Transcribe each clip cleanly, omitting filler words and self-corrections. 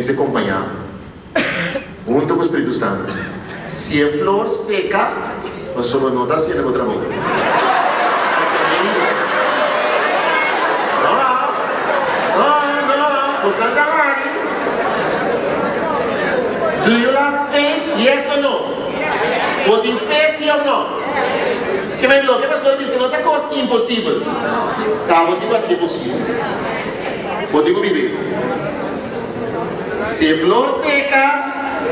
Mester kompañá huntu ku Spiritu Santu. Si e flor seka, pasobra no ta hasiendo bo trabou. No, no, no, boso ta hari. Do you have faith? Yes or no? Bo tin fe si of no? Ke men loke pastor bisa no ta kos imposibel. Ta bo tin ku hasié posibel. Bo tin ku bib'é. Si e flor seka,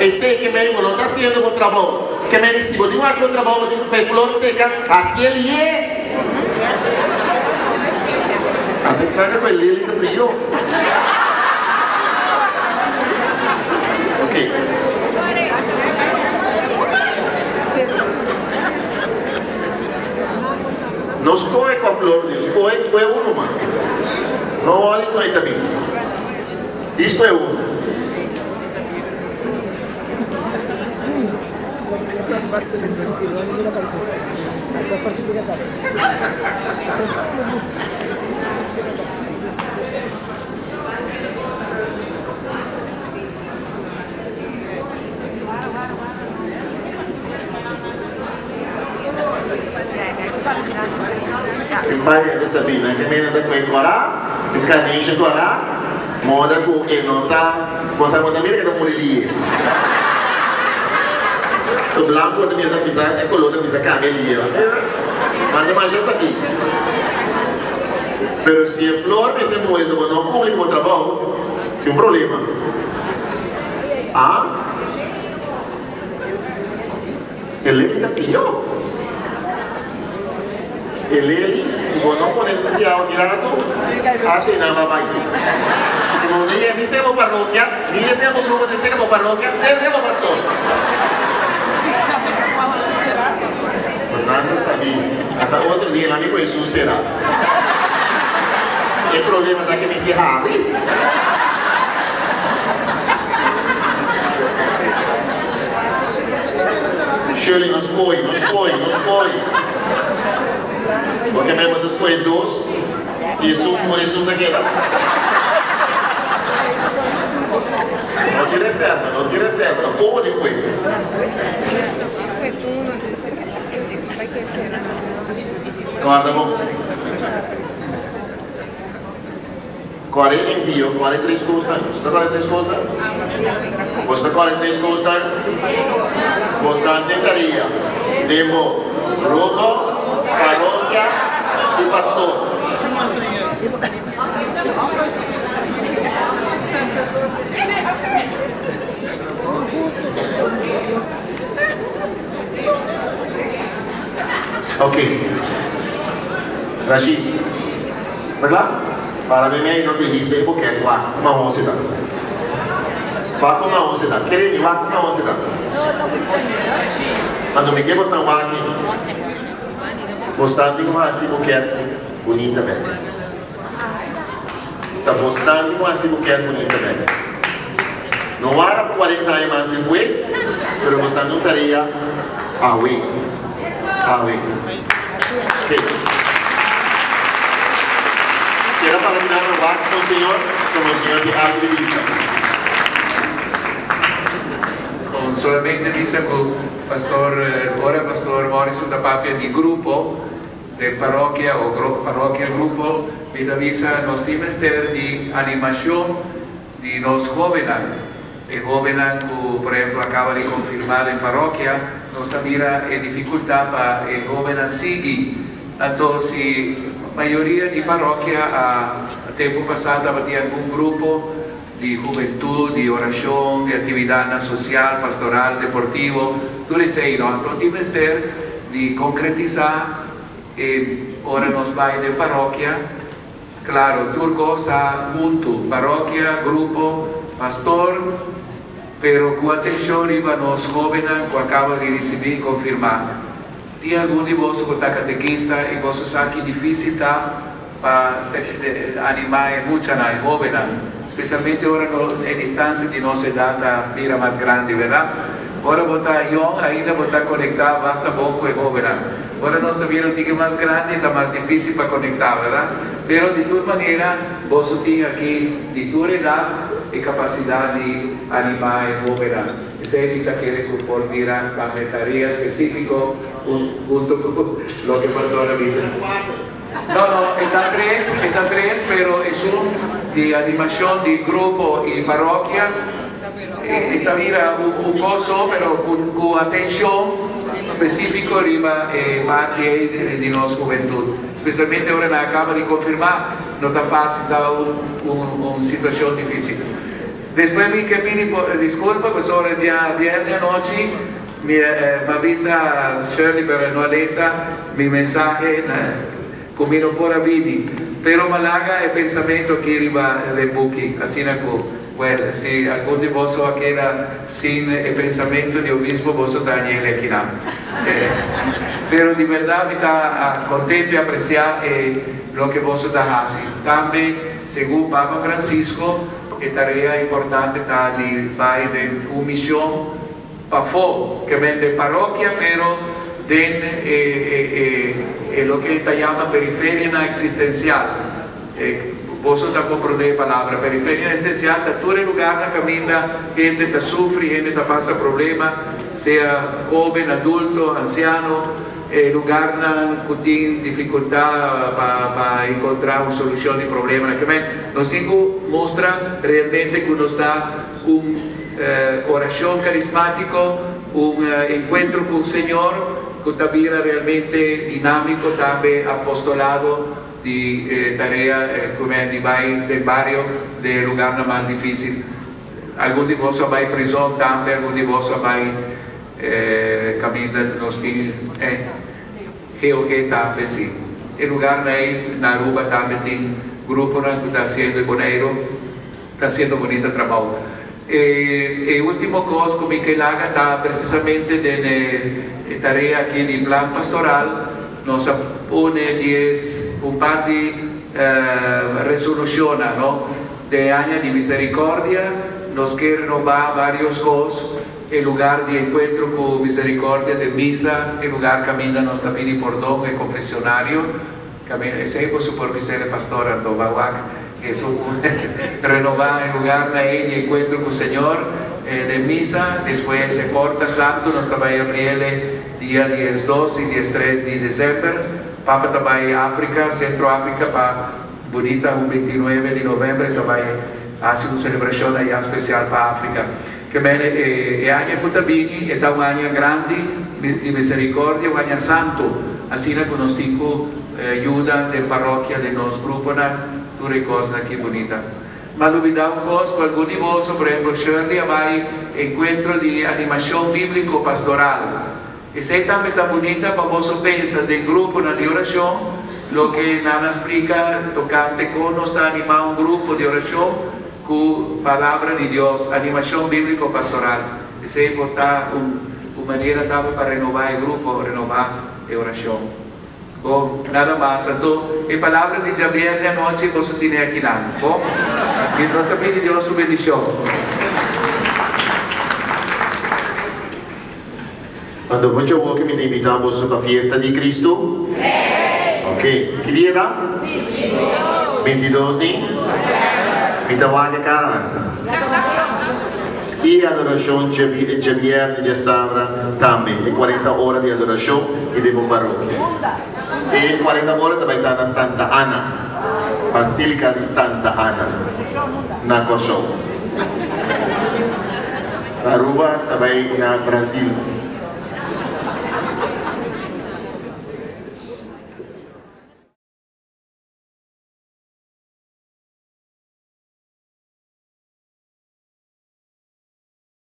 esei ke men bo no ta hasiendo bo trabou. Ke men si bo tin ku hasi bo trabou, bo tin ku pa e flor seka, hasié lié. Antes nada ku e lily ta briyó. Ok. No skohe kua flor di skohe kue uno man. No wòri ku e ta bin. Di skohe uno. E bai di Sabina ke mena ta kue kora, e kanisha kora, moda ku e no ta, bo sa bo ta mira ke ta muri lie. So blanku bo ta mira ta kuminsá, e kolor ta kuminsá kambia lie. Nan ta masha esaki. Pero si e flor mester muri anto bo no kumpli ku bo trabou, tin un problema. Ah? E leli ta pió. E leli, si bo no pone un diaho di rato, hasta e nan ba bai. Bo no yega ni ser bo parrokia, ni e ser bo grupo di ser bo parrokia, ni e ser bo pastor. Bastante sabí. Hasta otro dia nan mi ku Hesus sera. E problema ta ke mester habri. Shirley, no skohe, no skohe, no skohe. Porque mi ta skohe dos, si esun muri esun ta keda. No tin reserva, no tin reserva, tampoco tin koe. Guarda bon. Kore envio, kore tres kosnan. Boso ta kore tres kosnan? Boso ta kore tres kosnan? Bosnan den tarea den bo grupo, parokia i pastor. Ok. Rashid. Ta kla? Para mi mei no te hisa e boket wak kuma hose ta. Wak kuma hose ta. Kere mi wak kuma hose ta. Anto mi ke bosnan wak aki. Bosnan tin ku hasi boket bunita bek. Ta bosnan tin ku hasi boket bunita bek. No wara pa 40 aña mas despues, pero bosnan tin un tarea awe. Awe. Ok. Keda para mirar na wak Monseñor, so Monseñor tin algo di bisa. Con solamente bisa cu Pastor, ora Pastor Morrison ta papia di grupo den parokia o parokia grupo, mi ta bisa nos tin mester di animacion di nos hobennan. E hobennan cu por ehemplo a caba di confirma den parokia, nos ta mira e dificultad pa e hobennan sigui. Anto si mayoria di parokia a tempo pasa tabatin algun grupo di hubentud, di oracion, di actividadnan social, pastoral, deportivo, tur esey no. Anto tin mester di concretisa e ora nos bay den parokia. Claro, tur cos ta hunto, parokia, grupo, pastor, pero cu atencion riba nos hobennan cu a caba di ricibi y confirma. Tin algun di boso cu ta catequista y boso sa ki dificil ta pa anima e muchanan, e hobennan, specialmente ora cu e distancia di nos edad ta bira mas grandi, verdad? Ora bo ta yong ainda bo ta conecta basta bon cu e hobennan. Ora nos ta bira un tiki mas grandi ta mas dificil pa conecta, verdad? Pero di tur manera boso tin aki di tur edad. E kapasidat di animá e hóbennan. Esei mi ta kere ku por bira tambe tarea spesífiko huntu ku loke pastor a bisa. No, no, e ta tres, e ta tres, pero esun di animashon di grupo i parokia e ta bira un kos so, pero ku atenshon spesífiko riba e parti ei di nos hubentut. Spesialmente ora nan a kaba di konfirmá, no ta fásil, ta un situashon difísil. Despues mi ke pidi diskulpa pasobra dia bièrnè anochi mi a bisa Shirley pero e no a lesa mi mensahe ku mi no por a bini. Pero mi a laga e pensamentu aki riba den buki asina ku wèl si algun di boso a keda sin e pensamentu di obispo boso ta hañ'el akinan. Pero di bèrdat mi ta kontentu i apresiá e loke boso ta hasi. Tambe segun Papa Francisco. E tarea importante ta di bai den un mision pafó, ke men den parokia pero den e loke ta yama periferianan existencial. Boso ta comprende e palabra periferianan existencial ta tur e lugarnan kaminda hende ta sufri, hende ta pasa problema, sea hoben, adulto, anciano. E lugarnan ku tin difikultat pa enkontrá un solushon di problemanan. Ke men, nos tin ku mustra realmente ku nos ta un orashon karismátiko, un enkuentro ku Señor ku ta bira realmente dinámiko, tambe apostolado di tarea ku men di bai den bario den e lugarnan mas difísil. Algun di boso a bai prizòn tambe, algun di boso a bai. E caminda nos tin e GOG tambe si. E lugarnan ey na Aruba tambe tin gruponan cu ta haciendo y Boneiro ta haciendo bunita trabao. E e ultimo cos cu mi ke laga ta precisamente den e tarea aki di plan pastoral nos a pone dies un par di resolucionnan no. Den e aña di misericordia nos ke renoba varios cos. E lugar di encuentro cu Misericordia den misa, e lugar caminda nos ta pidi pordon, e confesionario, caminda, esey bo supervisor e pastor anto ba wak esun renoba e lugar na ey di encuentro cu Señor den misa, despues e porta santo nos ta bay abriele dia 12 y 13 di december, Papa ta bay Africa, Centro Africa pa bunita un 29 di november ta bay haci un celebracion aya special pa Africa. Ke men e aña ku ta bini e ta un aña grandi di misericordia, un aña santu, asina ku nos tin ku yuda den parokia, den nos gruponan, tur e kosnan aki bunita. Ma lubida un kos ku algun di boso, por ehempel Shirley a bai enkuentro di animashon bíbliko pastoral. Esei tambe ta bunita pa boso pensa den gruponan di orashon, loke nan a splika tokante kon nos ta animá un grupo di orashon ku Palabra di Dios, animashon bíbliko pastoral. Esei por ta un manera tambe pa renobá e grupo, renobá e orashon. Bon, nada mas. Anto, e palabra di djabièrnè anochi boso tine akinan. Bon? I nos ta pidi Dios su bendishon. Anto mucha woki mi ta invitá boso pa fiesta di Cristo. Ok, ki dia ta? 22 di? Mi ta wak e karanan. I adorashon djabièrnè, djasabra tambe, e 40 ora di adorashon i den bo parokia. E 40 ora ta bai ta na Santa Ana, Basilica di Santa Ana, na Kòrsou. Aruba ta bai na Brasil.